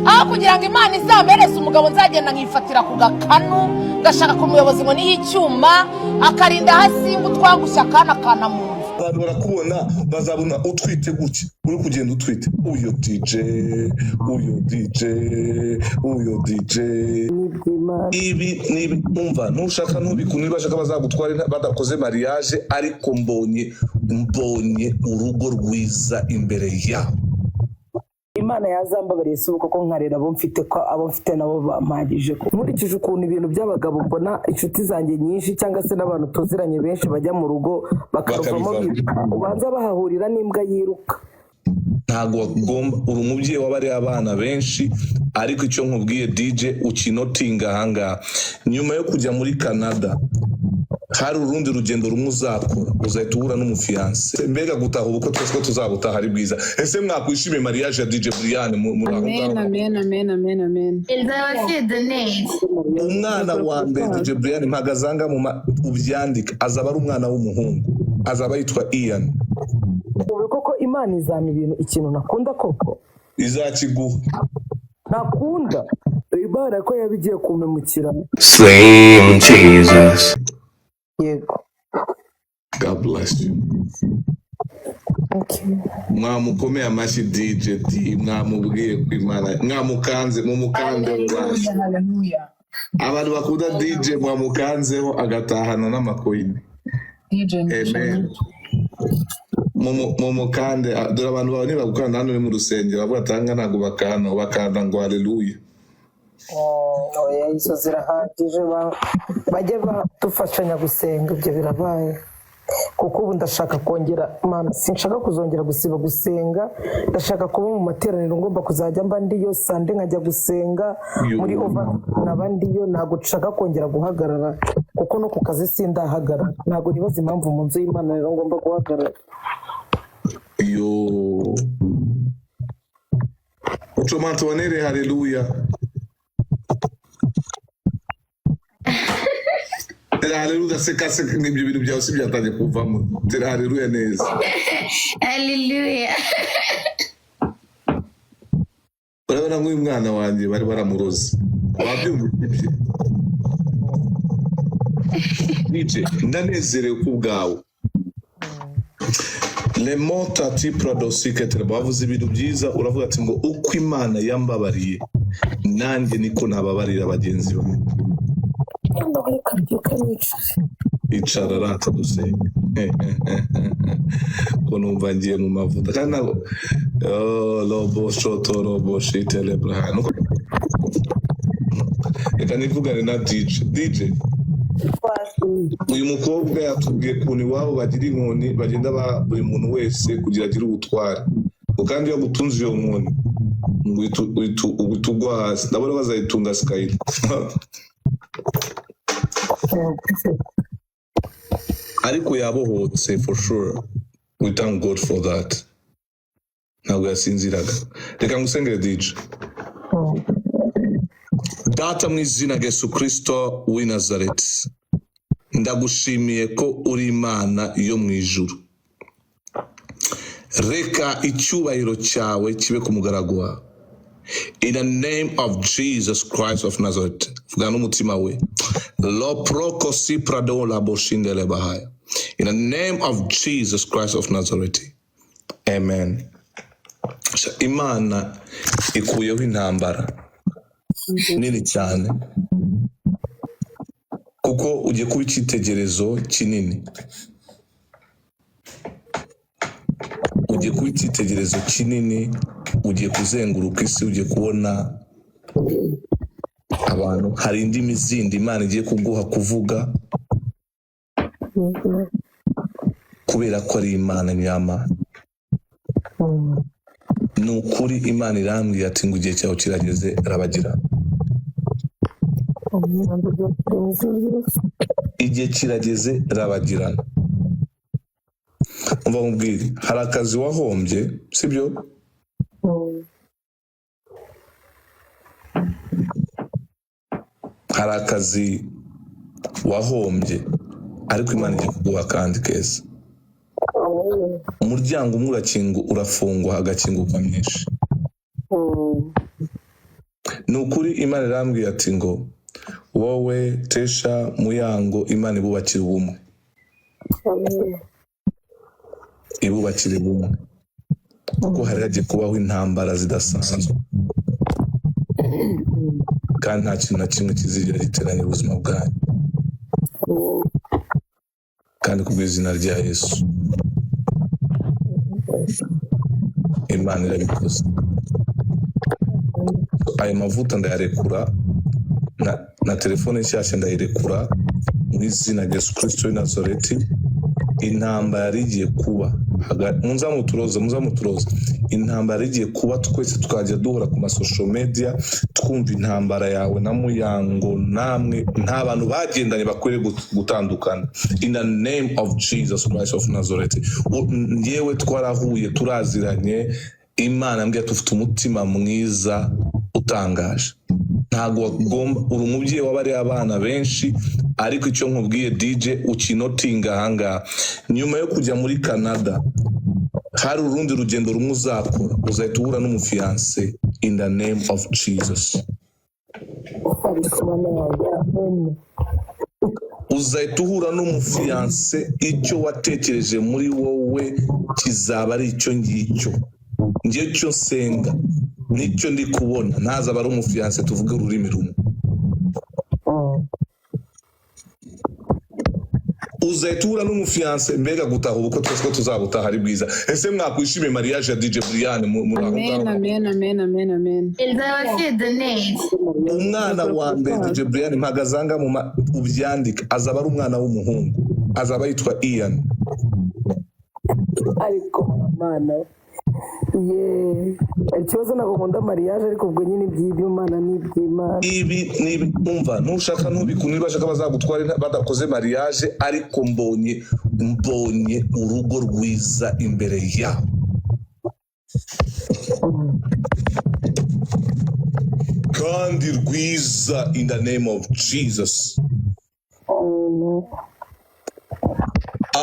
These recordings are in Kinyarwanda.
Aho kugira ngo Imana izampereze umugabo, nzagenda nkifatira ku gakanu, ngashaka ku muyobozi ngo niyo icyuma akarinda ahasinga utwangushya akana kana mu nzu. Abantu barakubona, bazabona utwite gutya, uri kugenda utwite. Uyo DJ, uyo DJ, uyo DJ. Ibi ni ibi, umva, nushaka ntubikune, niba bashaka bazagutware badakoze mariage, ariko mbonye urugo rwiza imbere yawe. Imana yazambabariye si ubu koko, nkarera abo mfite, ko abo mfite nabo bampagije. Nkurikije ukuntu ibintu by'abagabo mbona, inshuti zanjye nyinshi cyangwa se n'abantu tuziranye benshi bajya mu rugo bakaruvamo bakabivamo biruka, ubanza bahahurira n'imbwa yiruka. Ntabwo wagomba, uri umubyeyi w'abariya abana benshi, ariko icyo nkubwiye, DJ, ukinotinga ahangaha: nyuma yo kujya muri Canada hari urundi rugendo rumwe uzakora, uzahita uhura n'umufiancé. Mbega gutaha ubukwe, twese ko tuzabutaha ari bwiza! Ese mwakwishimiye mariage ya DJ Brian muri aho Amen, ngaho? amen, amen, amen, amen. Nzaba donate. Umwana wa mbere, DJ Brian, mpagazanga mu ubyandike, azaba ari umwana w'umuhungu, azaba yitwa Ian. Ubu koko Imana izampa ibintu, ikintu nakunda koko? Izakiguha. Nakunda Imana ko yaba igiye kumpemukira? Slim Jesus. Yego. God bless you. Thank you. Mwamukomeye amashyi DJ D, mwamubwiye ko Imana mwamukanze, mumukanze rwose. Haleluya, haleluya. Abantu bakunda DJ, mwamukanzeho agatahana n'amacoin. DJ. Amen. Mumukande. Ah, dore abantu bawe ntibagukanda hano, uri mu rusengero, bavuga atanga ntabwo bakanda, bakanda ngo haleluya. Oya, izo zirahagije, bajye badufashanya gusenga, ibyo birabaye, kuko ubu ndashaka kongera. Mana, sinshaka kuzongera gusiba gusenga. Ndashaka kuba mu materaniro, ngomba kuzajya mba ndiyo Sunday, nkajya gusenga muri over, nkaba ndiyo. Ntabwo nshaka kongera guhagarara, kuko no ku kazi sindahagarara. Ntabwo nibaza impamvu mu nzu y'Imana rero ngomba guhagarara. Yo, ucomantonere haleluya, tera haleluya, seka seka, ibyo bintu byawe si byatangiye kuvamo. Tera haleluya neza. Hallelujah. Urabona nk'uyu mwana wanjye bari baramuroze, wabyumva ibye. DJ, ndanezerewe ku bwawe. Lemotati pradosiketere, bavuze ibintu byiza. Uravuga ati ngo uko Imana yambabariye, nanjye niko nababarira bagenzi banjye. Reka mbyuke nicare. Icara rata, dusenga, ko numva ngiye mu mavuta kandi ntabwo. Oh, robo shoto robo shite lebraha. Reka nivugane na DJ. DJ, uyu mukobwa yatubwiye ukuntu iwabo bagira inkoni, bagenda baha buri muntu wese kugira agire ubutware, ngo kandi iyo agutunze iyo nkoni ngo uhita ugwa hasi. Ndabona bazayitunga Sikayira. Ariko yabohotse for sure, we thank God for that. Ntabwo yasinziraga. Reka ngusengere, DJ. Data, mu izina rya Yesu Kristo w'i Nazareti, ndagushimiye ko uri Imana yo mu ijuru. Reka icyubahiro cyawe kibe ku mugaragu wawe. In the name of Jesus Christ of Nazareth, vuga n'umutima we loproko siprado laboshindele bahaya. In the name of Jesus Christ of Nazareth, amen. Imana ikuyeho intambara nini cyane, kuko ugiye kuba icyitegererezo kinini, ugiye kuba icyitegererezo kinini, ugiye kuzenguruka isi, ugiye kubona abantu. Hari indimi zindi Imana igiye kuguha kuvuga, kubera ko ari Imana nyamana. Ni ukuri, Imana irambwira ati ngo igihe cyawe kirageze, rabagira. Igihe kirageze, rabagirana. Umva nkubwire, hari akazi wahombye, sibyo? Hari akazi wahombye, ariko Imana igiye kuguha akandi keza. Umuryango umwe urakingu, urafungwa, hagakinguka myinshi. Ni ukuri, Imana irambwiye ati ngo wowe Tesha, Muyango, Imana ibubakire ubumwe. Amen. Ibubakire ubumwe, kuko hari hagiye kubaho intambara zidasanzwe, kandi nta kintu na kimwe kizigera giteranya ubuzima bwanyu. Kandi kubw'izina rya Yesu, Imana irabikoze. Ayo mavuta ndayarekura na telefone nshyashya ndayirekura mu izina rya Yesu Kirisito w'i Nazareti. Intambara yari igiye kuba muza muturoza, muza muturoza. Intambara yari igiye kuba, twese tukajya duhora ku ma social media twumva intambara yawe na Muyango. Namwe nta bantu bagendanye bakwiriye gutandukana. In the name of Jesus Christ of Nazareth. Njyewe twarahuye, turaziranye. Imana mbwiye ufite umutima mwiza utangaje. Ntabwo wagomba, uri umubyeyi w'abariya abana benshi, ariko icyo nkubwiye, DJ, ukinotinga ahangaha: nyuma yo kujya muri Canada hari urundi rugendo rumwe uzakora, uzahita uhura n'umufiancé, in the name of Jesus. Ariko Mana yanjye, amen. Uzahita uhura n'umufiancé, icyo watekereje muri wowe kizaba ari icyo ngicyo. Ngiye icyo nsenga nicyo ndi kubona, ntazaba ari umufiancé tuvuge ururimi rumwe. Uzahita uhura n'umufiancé. Mbega gutaha ubukwe, twese ko tuzabutaha ari bwiza! Ese mwakwishimiye mariage ya DJ Brian muri aho Amen, ngaho? amen, amen, amen, amen. Nzaba donate. Umwana wa mbere, DJ Brian, mpagazanga mu ubyandike, azaba ari umwana w'umuhungu, azaba yitwa Ian. Ariko Mana ye, ikibazo ntabwo nkunda mariage, ariko ubwo nyine iby'Imana ni iby'Imana. Ibi ni umva, nushaka ntubikunda, niba bashaka bazagutware badakoze mariage, ariko mbonye urugo rwiza imbere yawe kandi rwiza, in the name of Jesus.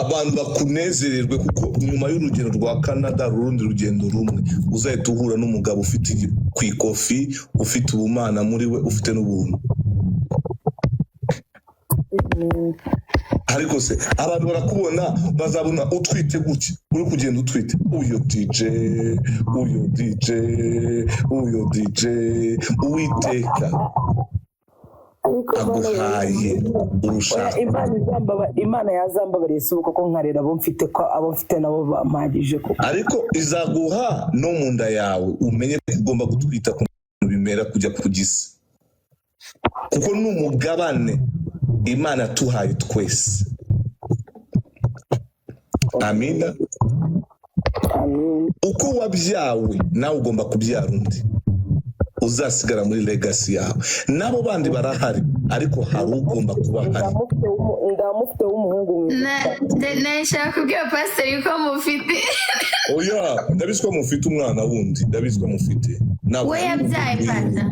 Abantu bakunezererwe, kuko nyuma y'urugendo rwa Canada hari urundi rugendo rumwe uzahita uhura n'umugabo ufite ku ikofi, ufite ubumana muri we, ufite n'ubuntu. Ariko se abantu barakubona, bazabona utwite gutya, uri kugenda utwite, uyo DJ, uyo DJ, uyo DJ, Uwiteka Ariko Mana aguhaye oya, urushako. Imana yazambabariye si ubu koko, nkarera abo mfite, ko abo mfite nabo bampagije koko. Ariko izaguha no mu nda yawe, umenye ko ugomba gutwita ku bintu bimera kujya ku gisi, kuko ni umugabane Imana yatuhaye twese. Amina. Amen. Uko wabyawe nawe ugomba kubyara undi uzasigara muri legacy yawe. N'abo bandi barahari, ariko hari ugomba kuba ahari. Ndamufite w'umuhungu mwiza. Nashaka kubwira pasiteri ko mufite. Oya, ndabizi ko mufite umwana wundi, ndabizi ko mufite. Ntabwo We yabyaye pata.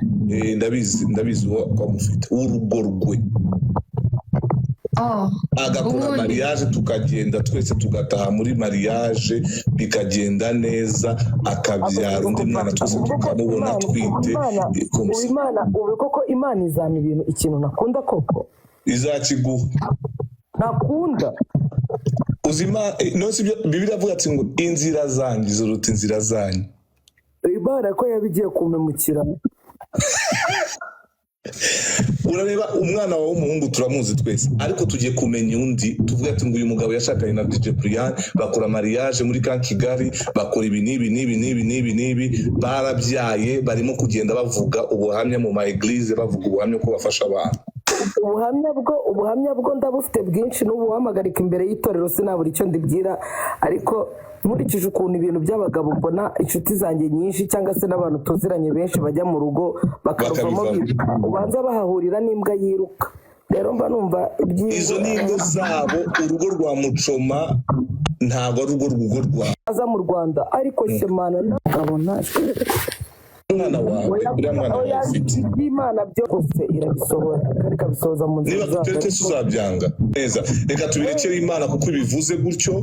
Ndabizi ko mufite urugo rwe. Oh. Agakora Ubundi. mariage, tukagenda twese tugataha muri mariage bikagenda neza, akabyara undi mwana, twese tukamubona atwite. Ubu Imana, ubu koko Imana izama ibintu, ikintu nakunda koko. Izakiguha. Nakunda. Uzima no sibyo? Bibiliya avuga ati ngo inzira zanjye ziruta inzira zanyu. Imana ko yabigiye kumpemukira. Urareba umwana wawe w'umuhungu turamuzi twese, ariko tugiye kumenya undi, tuvuge ati ngo uyu mugabo yashakanye na DJ Brian, bakora mariage muri ka Kigali, bakora ibi n'ibi n'ibi n'ibi n'ibi n'ibi, barabyaye, barimo kugenda bavuga ubuhamya mu ma église, bavuga ubuhamya ko bafasha abantu. Ubuhamya bwo ndabufite bwinshi, n'ubu wahamagarika imbere y'itorero sinabura icyo ndibwira. Ariko nkurikije ukuntu ibintu by'abagabo mbona, inshuti zanjye nyinshi cyangwa se n'abantu tuziranye benshi bajya mu rugo bakaruvamo Bakabivamo. biruka, ubanza bahahurira n'imbwa yiruka. Rero mba numva Izo ni ingo zabo. Urugo rwa Mucoma ntabwo ari urugo rwa aza mu Rwanda, ariko semana ntabwo Umwana wawe, uriya mwana wawe ufite. Iby'Imana byose irabisohora kandi ikabisohoza mu nzira Niba zayo. tuteretse tuzabyanga neza, reka tubirekere Imana kuko ibivuze gutyo.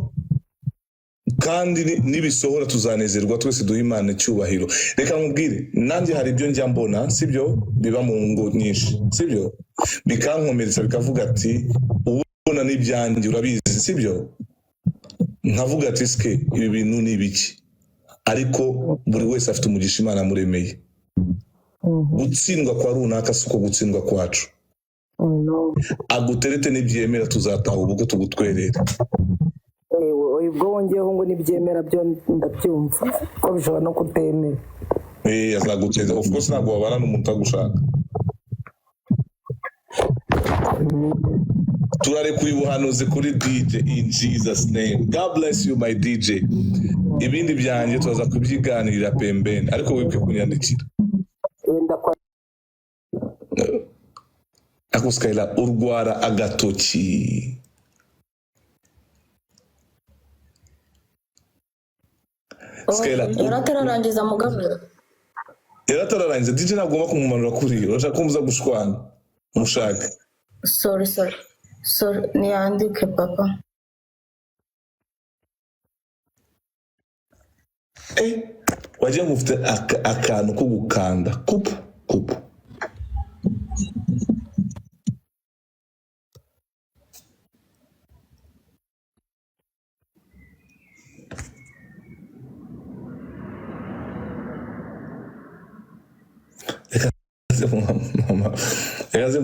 Kandi nibisohora tuzanezerwa twese, duha Imana icyubahiro. Reka nkubwire, nanjye hari ibyo njya mbona, sibyo, biba mu ngo nyinshi, sibyo, bikankomeretsa, bikavuga ati ubona n'ibyanjye urabizi, sibyo, nkavuga ati sike ibi bintu ni ibiki? Ariko buri wese afite umugisha Imana amuremeye. Gutsindwa kwa runaka si uko gutsindwa kwacu. No. Aguterete nibyemera tuzataha ubukwe tugutwerere. Ewe, ubwo wongeyeho ngo nibyemera byo ndabyumva ko bishobora no kutemera. Eh, azaguteza, of course. Ntabwo wabana n'umuntu utagushaka. Turarekuye ubuhanuzi kuri DJ in Jesus name. God bless you, my DJ. Ibindi byanjye turaza kubyiganirira pembeni, ariko wibuke kunyandikira. Wenda kwa Ako Skyla urwara agatoki. Skyla Yari atararangiza mugabo. Yari atararangiza. DJ ntagomba kumumanura kuri, urashaka ko muza gushwana mushaka. Sorry, sorry, sorry, niyandike papa. Eh, wagira ngo ufite akantu ko gukanda kupu kupu. Reka ze mama, reka ze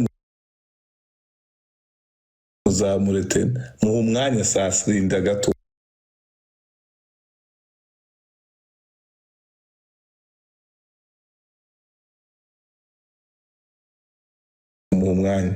muzamure tena muha umwanya saa sita gato. Muha umwanya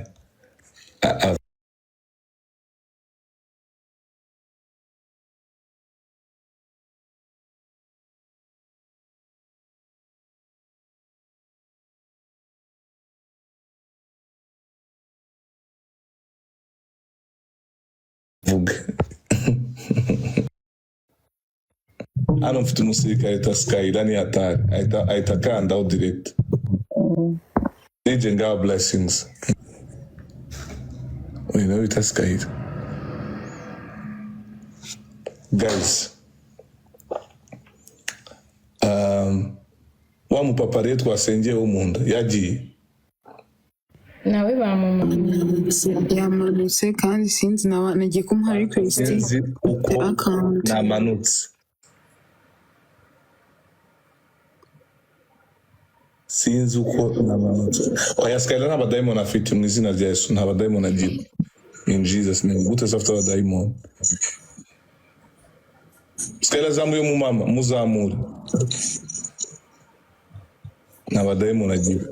avuge. Hano mfite umusirikare Taskyla, ni hatari, ahita akandaho direct. DJ, ngaho blessings. Uyu nawe bita Skyla, guys. Wa mupapa rero twasengeye wo mu nda yagiye. Nawe bamumanutse. Yamanutse kandi sinzi nagiye kumuha request. Sinzi uko Account. namanutse, sinzi uko namanutse. Oya, Skyla nta badayimoni afite, mu izina rya Yesu nta badayimoni agira, in Jesus name. Gute se afite abadayimoni? Skyla azamuye mu mama, muzamure. Nta badayimoni agira.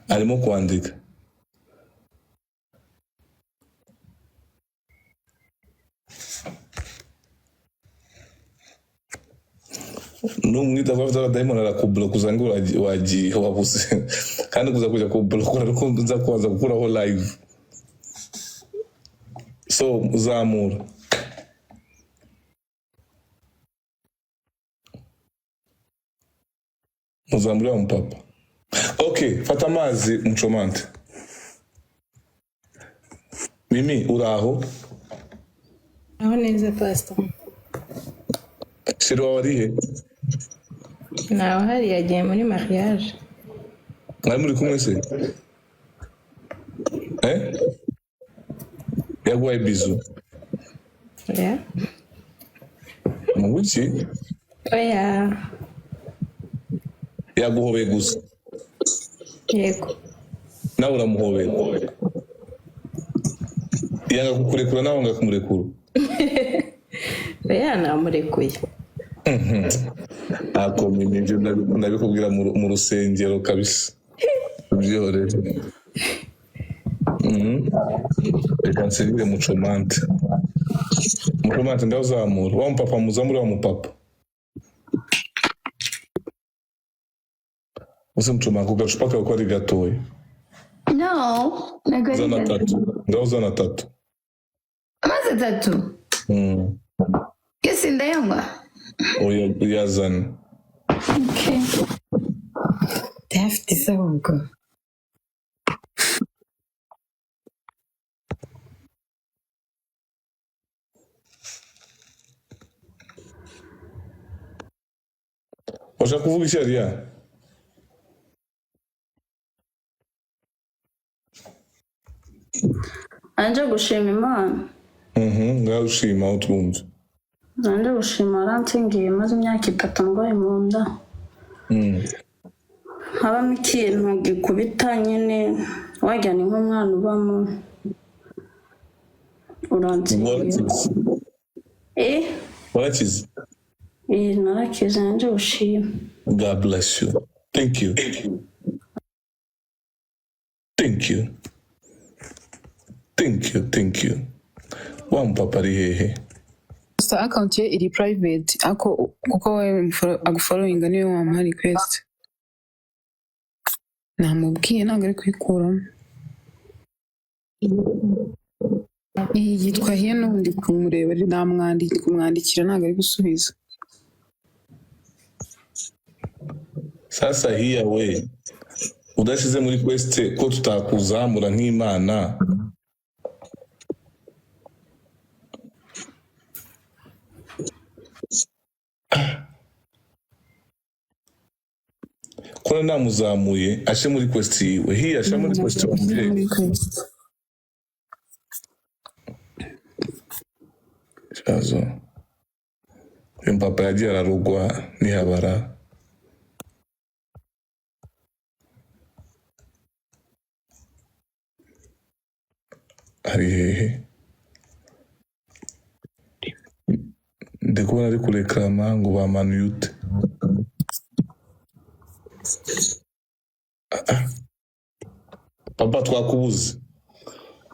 Arimo kwandika. Numwita ko afite abadayimoni arakubuloka, usanga wagiye wabuze kandi kuza kujya kubuloka ariko nza kubanza gukuraho live. So zamura. Muzamure wa mupapa. Okay, fata amazi mucomante. Mimi, uraho? Aho neza, pastor. Chéri wawe ari he? Ntawe uhari, yagiye muri mariage. Mwari muri kumwe se? Eh, yaguhaye bizu? Oya. Mu buki? Oya. Yaguhobeye gusa? Yego. Nawe uramuhobera, yanga kukurekura, nawe wanga kumurekura? Oya, namurekuye. Ako Mimi, ibyo ndabikubwira mu rusengero kabisa, byihorere. Reka nsengere mucomante. Mucomante, ndawuzamura wa mupapa, muzamure wa mupapa. Use mucomante, ku gacupa kawe ko ari gatoya? No, ntabwo ari Zana gato. atatu, ndawuzana atatu. Amazi atatu? Mm. Yose ndayanywa? Oya, uyazane. Okay. Ndayafite se ahubwo. Washaka kuvuga iki, Ariya? Anje gushima Imana. Ngaho ushima aho twumva. Anje gushima yaransingiye, maze imyaka 3 ndwaye mu nda. Habamo ikintu gikubita nyine, wagira ni nk'umwana ubamo. Uransingiye. Warakize? Eh? Warakize? Eh, narakize, anje gushima. God bless you. Thank you. Thank you. Thank you. Thank you. Wa mupapa ari hehe? Gusa account ye iri private, ako kuko wowe agufollowinga niwe wamuha request. Namubwiye ntabwo ari kuyikuramo. Iyi yitwa hiye n'ubundi kumureba kumwandikira ntabwo ari gusubiza. Sasa hiya we udashize muri quest ko tutakuzamura nk'Imana. Ko namuzamuye ashe muri quest yiwe, hiya ashe muri quest Muri umubyeyi. request. Ikibazo, uyu papa yagiye ararugwa ntihabara. Ari hehe? Ndi kubona ari kurekarama ngo bamanuye ute. Papa, twakubuze.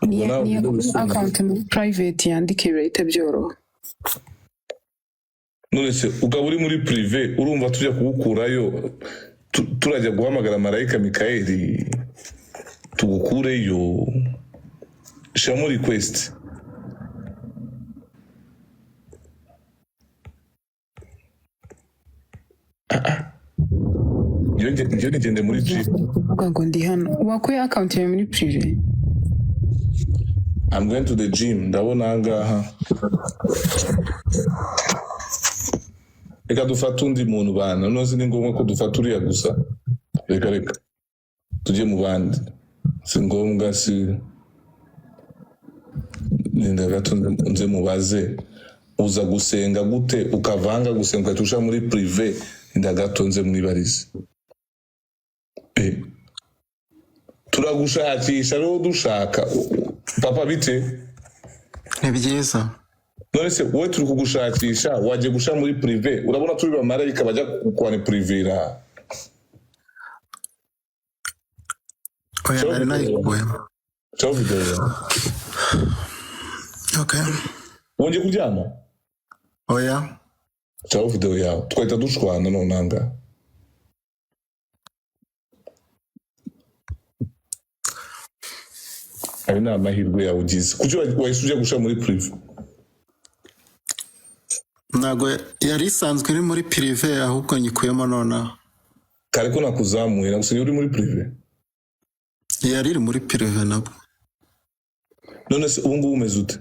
Ubwo nawe Niyo ugende wisubize. account muri private yandike birahita byoroha. None se ukaba uri muri privé, urumva tujya kugukurayo, turajya guhamagara marayika Mikayeli tugukureyo? Shyiramo request. Njyewe nigende muri gym. Kuvuga ngo ndi hano, wakuye account yawe muri privé. I'm going to the gym. Ndabona ahangaha, reka dufate undi muntu bana. None ni ngombwa ko dufata uriya gusa? Reka reka tujye mu bandi, si ngombwa. Si ninda gato nze mubaze, uza gusenga gute ukavanga gusenga ugahita uja muri privé? Ninda gato nze mwibarize. Turagushakisha rero, dushaka papa. Bite? Ni byiza. None se wowe turi kugushakisha, wagiye gusha muri privé? Urabona turi bamarayika bajya kukwana privira? Oya, nari nayikuyemo. Ciao, video yawe. Okay. Wongeye kuryama? Oya. Ciao, video yawe, twahita dushwana nonanga. Ayo ni amahirwe yawe ugize. Kuki wahise ujya gusha muri privé? Ntabwo yari isanzwe iri muri privé, ahubwo nyikuyemo nonaha. Kare ko nakuzamuye, nagusigaye uri muri privé. Yari iri muri privé nabwo. None se ubu ngubu umeze ute?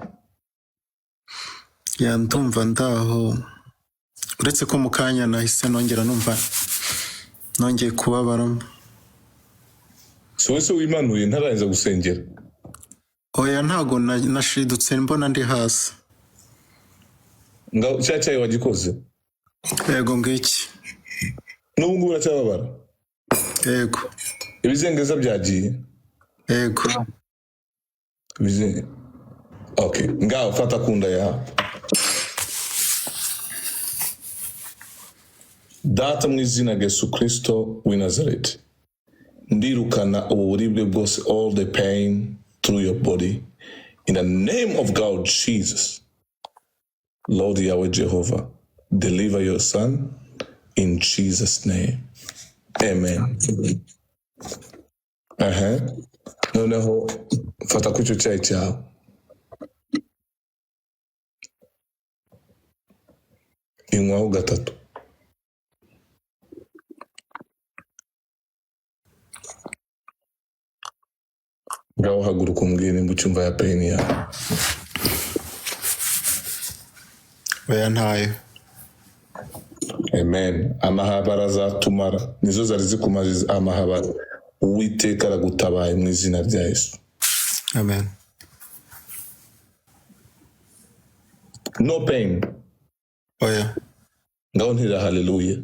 Ya, ndumva ndaho, uretse ko mu kanya nahise nongera numva nongeye kubabaramo. Si wowe se wimanuye ntarangiza gusengera? Oya, ntabwo nashidutse mbona ndi hasi. Ngaho cya cyayi wagikoze? Yego, ngiki. N'ubu ngubu uracyababara? Yego. Ibizengeza byagiye? Yego. Okay, ngaho fata kunda yawe. Data, mu izina rya Yesu Kristo w'i Nazareti, ndirukana ubu buribwe bwose, all the pain through your body, in the name of God Jesus. Lord Yahweh Jehovah, deliver your son in Jesus' name, amen. Aha, noneho fata ku icyo cyayi cyawe. Inywaho gatatu. Ngaho haguruka umbwire nimba ucyumva ya pain yawe. Oya, ntayo. Amen. Amahabara azatumara, nizo zari zikumaze amahabara. Uwiteka aragutabaye mu izina rya Yesu. Amen. No pain. Oya. Ngaho ntira haleluya.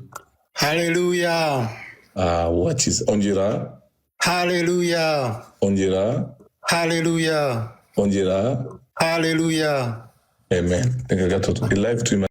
Haleluya. Ah, wakize. Ongera. Haleluya. Ongera. Haleluya. Ongera. Haleluya. Amen. Reka gato live tuyimare.